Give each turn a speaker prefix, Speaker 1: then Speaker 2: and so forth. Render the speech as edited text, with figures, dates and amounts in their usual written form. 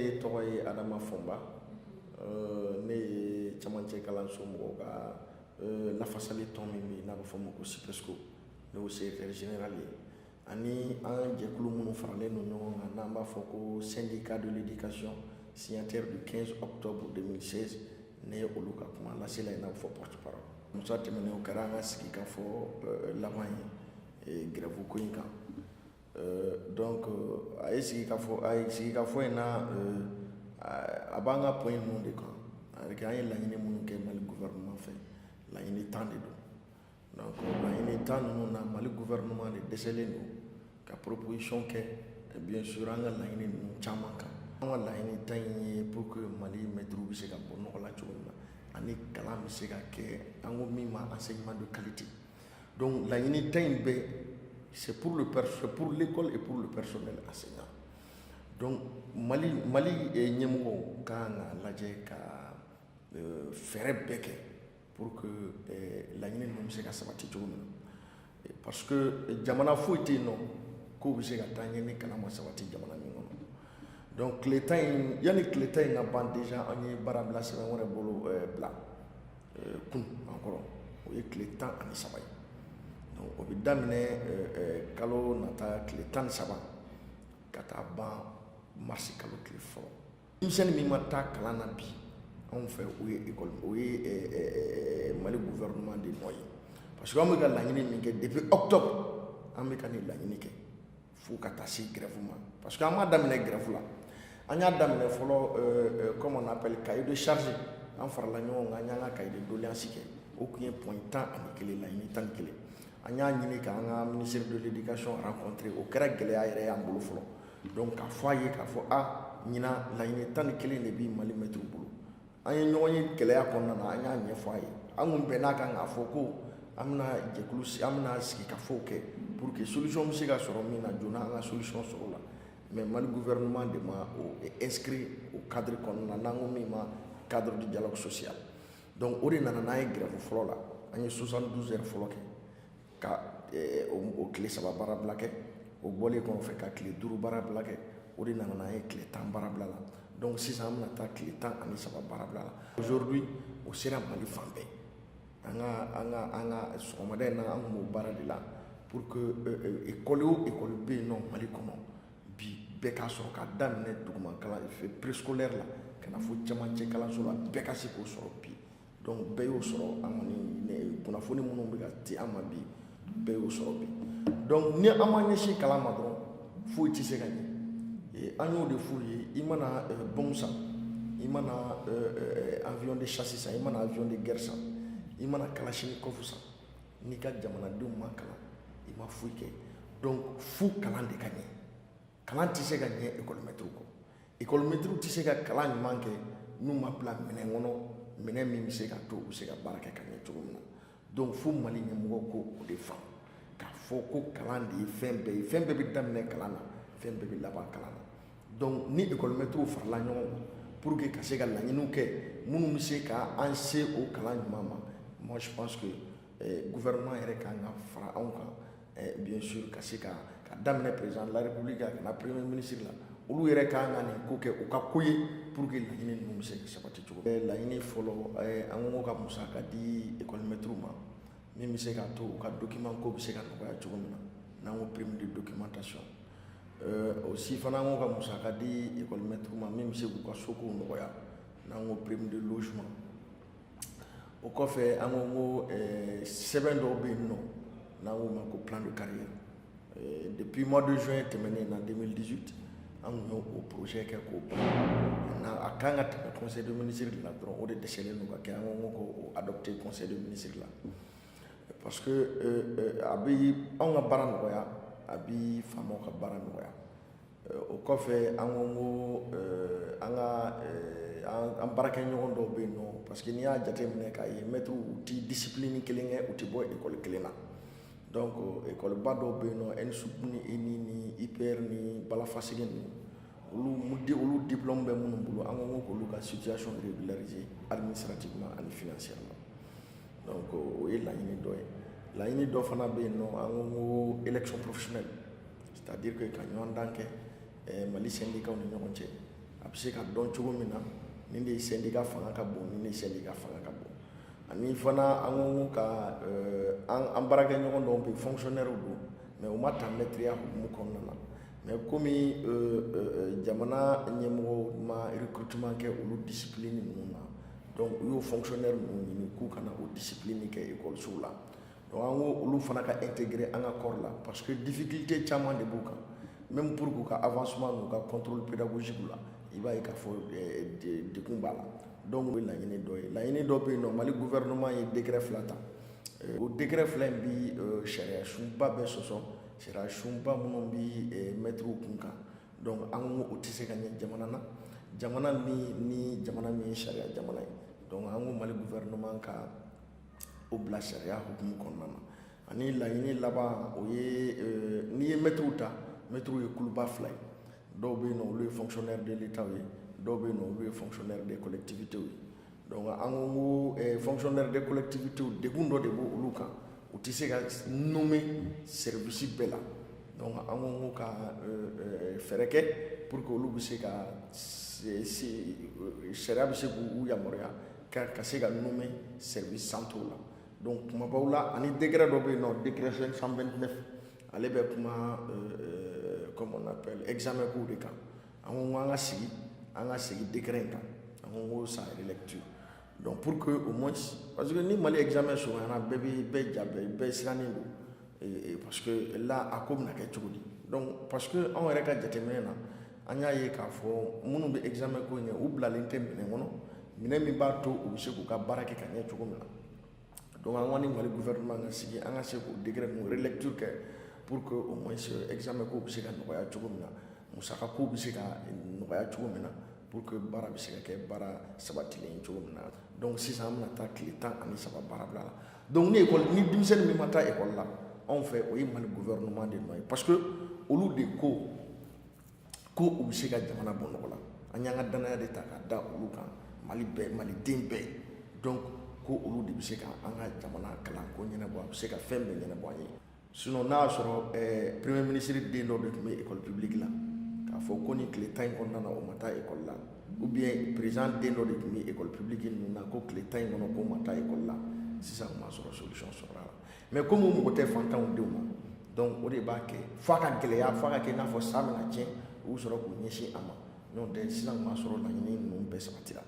Speaker 1: Ne tɔgɔ ye Adama Fɔnba. Ne ye camancɛ kalanso mɔgɔw ka lafasali tɔn min bɛ yen, n'a bɛ fɔ o ma ko SYPESCO, ne y'o secrétaire général ye, ani an jɛkulu minnu faralen don ɲɔgɔn kan, n'an b'a fɔ ko Syndicat de l'éducation signataire du 15 octobre 2016, ne ye olu ka kuma lasela ye, n'a bɛ fɔ porte parole. Musa tɛmɛnen, o kɛra an ka sigi ka fɔ laban ye grève ko in kan. Donc a ye sigi ka fɔ, a ye sigi ka fɔ in na, a b'an ka point ninnu de kan. An ye laɲini minnu kɛ Mali gouvernement fɛ, laɲini 10 de don. Donc laɲini 10 ninnu na, Mali gouvernement de dɛsɛlen don ka proposition kɛ, bien sûr, an ka laɲini ninnu caman kan. An ka laɲini 10 in ye pour que Mali mɛtiriw bɛ se ka bɔ nɔgɔ la cogo min na, ani kalan bɛ se ka kɛ, an ko min ma enseignement de qualité. Donc laɲini 10 in bɛɛ, c'est pour l'école et pour le personnel enseignant. Donc Mali ɲɛmɔgɔw ka kan ka lajɛ ka fɛɛrɛ bɛɛ kɛ pour que laɲini ninnu bɛ se ka sabati cogo min na, parce que jamana foyi tɛ yen nɔ k'o bɛ se ka taa ɲɛ ni kalan ma sabati jamana min kɔnɔ. Donc tile 10 in, yanni tile 10 in ka ban, déjà an ye baara bila sɛbɛn wɛrɛ bolo bila kun an kɔrɔ, o ye tile 13 ye. Donc o bɛ daminɛ kalo nata tile 13 ka taa ban marisi kalo tile 1. Denmisɛnnin min ma taa kalan na bi, anw fɛ, o ye école, o ye Mali gouvernement de nɔ ye, parce que an bɛ ka laɲini min kɛ depuis octobre, an bɛ ka nin laɲini kɛ fo ka taa se grève ma, parce que an m'a daminɛ grève la. An y'a daminɛ fɔlɔ, comme on appelle, cahier de charge. An farala ɲɔgɔn kan, an y'an ka cahier de doléance kɛ. O tun ye point 11, laɲini 11. An y'a ɲini k'an ka ministre de l'éducation rencontrer. O kɛra gɛlɛya yɛrɛ y'an bolo fɔlɔ. Donc k'a fɔ a ye k'a fɔ a ɲinan laɲini 11 de bɛ Mali mɛtiriw bolo. An ye ɲɔgɔn ye gɛlɛya kɔnɔna na, an y'a ɲɛfɔ a ye. An kun bɛnn'a kan k'a fɔ ko an bɛna jɛkulu, an bɛna sigi ka fɔw kɛ pour que solution bɛ se ka sɔrɔ min na joona, an ka solution sɔrɔ o la. Mais Mali gouvernement de ma o inscrit o cadre kɔnɔna na, n'an ko min ma cadre du dialogue social. Donc o de nana n'an ye grève fɔlɔ la. An ye 72 heures fɔlɔ kɛ ka o tile 3 baarabila kɛ. O bɔlen kɔfɛ, ka tile 5 baarabila kɛ. O de nana n'an ye tile 10 baarabila la. Donc sisan an bɛna taa tile 13 baarabila la. Aujourd'hui, o sera Mali fan bɛɛ. An ka sɔgɔmada in na, an tun b'o baara de la pour que école o école bɛ yen nɔ Mali kɔnɔ bi, bɛɛ k'a sɔrɔ, ka daminɛ duguma kalan, préscolaire la, ka na fo camancɛ kalanso la, bɛɛ ka se k'o sɔrɔ bi. Donc bɛɛ y'o sɔrɔ. An kɔni, kunnafoni minnu bɛ ka di an ma bi, bɛɛ y'o sɔrɔ bi. Donc ni an ma ɲɛsin kalan ma dɔrɔn, foyi tɛ se ka ɲɛ. An y'o de f'u ye: i mana bombe san, i mana avion de chasse san, i mana avion de guerre san, i mana kalachnikov san, n'i ka jamanadenw ma kalan, i ma foyi kɛ. Donc fo kalan de ka ɲɛ. Kalan tɛ se ka ɲɛ école maître kɔ. École maître tɛ se ka kalan ɲuman kɛ n'u ma bila minɛn kɔnɔ, minɛn min bɛ se ka to u bɛ se ka baara kɛ ka ɲɛ cogo min na. Donc fo Mali ɲɛmɔgɔw ko o de faamu k'a fɔ ko kalan de ye fɛn bɛɛ ye. Fɛn bɛɛ bɛ daminɛ kalan na, fɛn bɛɛ bɛ laban kalan na. Donc ni école maître farala ɲɔgɔn kan pour que ka se ka laɲiniw kɛ minnu bɛ se ka an se o kalan ɲuman ma, moi je pense que gouvernement yɛrɛ kan ka fara anw kan, bien sûr, ka se ka daminɛ président de la République ka na premier ministre la. Olu yɛrɛ kan ka nin ko kɛ u ka ko ye pour que laɲini ninnu bɛ se ka sabati cogo min. Laɲini fɔlɔ, an ko ka musaka di école maître ma min bɛ se k'a to u ka document ko bɛ se ka nɔgɔya cogo min na, n'an ko prime de documentation. Aussi fana, an ko ka musaka di école maître ma min bɛ se k'u ka sokow nɔgɔya, n'an ko prime de logement. O kɔfɛ, an ko sɛbɛn dɔw bɛ yen nɔ, n'an k'o ma ko plan de carrière. Depuis mois de juin tɛmɛnen na 2018, an kun y'o projet kɛ k'o ban. Maintenant, a kan ka tɛmɛ conseil de ministre de la dɔrɔn, o de dɛsɛlen don ka kɛ. An ko k'o adopté conseil de ministre la, parce que a bɛ anw ka baara nɔgɔya, a bɛ faamaw ka baara nɔgɔya. O kɔfɛ, an ko an ka an baarakɛɲɔgɔn dɔw bɛ yen nɔ, parce que n'i y'a jateminɛ k'a ye, maîtres u ti discipline kelen kɛ, u ti bɔ école kelen na. Donc école ba dɔw bɛ yen nɔ, ENSUP ni ENI ni IPR ni Balafasegin ninnu, olu diplôme bɛ minnu bolo, an ko k'olu ka situation régulariser administrativement ani financièrement. Donc o ye laɲini dɔ ye. Laɲini dɔ fana bɛ yen nɔ, an ko élection professionnelle, c'est à dire que ka ɲɔgɔn dan kɛ Mali syndicat ni ɲɔgɔn cɛ. A bɛ se ka dɔn cogo min na nin de ye syndicat fanga ka bon, nin de ye syndicat fanga ka bon. Ani fana, an ko ka an baarakɛɲɔgɔn dɔw bɛ yen, fonctionnaire don, mais u ma ta mɛtiriya hukumu kɔnɔna na. Mais komi jamana ɲɛmɔgɔw ma recrutement kɛ olu discipline ninnu na, donc u y'o fonctionnaire ninnu ɲini k'u ka na o discipline kɛ ekɔlisow la. Donc an ko olu fana ka intégrer an ka corps la, parce que difficulté caman de b'u kan, même pour k'u ka avancement n'u ka contrôle pédagogique la, i b'a ye k'a fɔ degun b'a la. Donc o ye laɲini dɔ ye. Laɲini dɔ bɛ yen nɔ, Mali gouvernement ye décret fila ta. O décret fila in bi sariya sunba bɛɛ sɔsɔ, sariya sunba minnu bi mɛtiriw kun kan. Donc an ko o tɛ se ka ɲɛ jamana na, jamana min ni jamana min ye sariya jamana ye. Donc an ko Mali gouvernement ka o bila sariya hukumu kɔnɔna na. Ani laɲini laban, o ye n'i ye mɛtiriw ta, mɛtiriw ye kuluba fila ye. Dɔw bɛ yen nɔ, olu ye fonctionnaire de l'État ye, dɔw bɛ yen nɔ, olu ye fonctionnaire des collectivités ye. Donc an ko fonctionnaire des collectivités, degun dɔ de b'olu kan, u tɛ se ka nommer service bɛɛ la. Donc an ko ka fɛɛrɛ kɛ pour que olu bɛ se ka, sariya bɛ se k'u yamaruya ka se ka nommer service centraux la. Donc kumabaw la, ani décret dɔ bɛ yen nɔ, décret 529, ale bɛ kuma, comme on appelle, examen kow de kan. An ko an ka sigi décret in kan. An ko sa relecture, donc pour que au moins, parce que ni Mali examen surunyana, bɛɛ bɛ bɛɛ ja bɛɛ sirannen don, parce que là a ko bɛna kɛ cogo di? Donc parce que anw yɛrɛ ka jateminɛ na, an y'a ye k'a fɔ minnu bɛ examen ko in kɛ, u bilalen tɛ minɛn kɔnɔ, minɛn min b'a to u bɛ se k'u ka baara kɛ ka ɲɛ cogo min na. Donc an ko ni Mali gouvernement ka sigi, an ka se k'o décret ninnu relecture kɛ pour que au moins examen ko bɛ se ka nɔgɔya cogo min na, musaka ko bɛ se ka nɔgɔya cogo min na, pour que baara bɛ se ka kɛ baara sabatilen ye cogo min na. Donc sisan an bɛna taa tile 13 baara bila la. Donc ni école ni denmisɛnnin min ma taa école la, anw fɛ, o ye Mali gouvernement de nɔ ye, parce que olu de ko ko u bɛ se ka jamana bɔ nɔgɔ la. An y'an ka danaya de ta ka da olu kan, Mali bɛɛ, maliden bɛɛ. Donc ko olu de bɛ se ka an ka jamana kalanko ɲɛnabɔ, a bɛ se ka fɛn bɛɛ ɲɛnabɔ an ye. Sinon n'a y'a sɔrɔ premier ministre den dɔ de tun bɛ école publique la, k'a fɔ ko ni tile 10 in kɔnɔna na o ma taa école la, ou bien président den dɔ de tun bɛ école publique ninnu na, ko tile 10 in kɔnɔ k'o ma taa école la, sisan o ma sɔrɔ solution sɔrɔ a la. Mais comme o mɔgɔ tɛ fantanw denw ma, donc o de b'a kɛ f'a ka gɛlɛya, f'a ka kɛ i n'a fɔ san bɛna tiɲɛ, u bɛ sɔrɔ k'u ɲɛsin a ma. N'o tɛ, sisan o b'a sɔrɔ laɲini ninnu bɛɛ sabatira.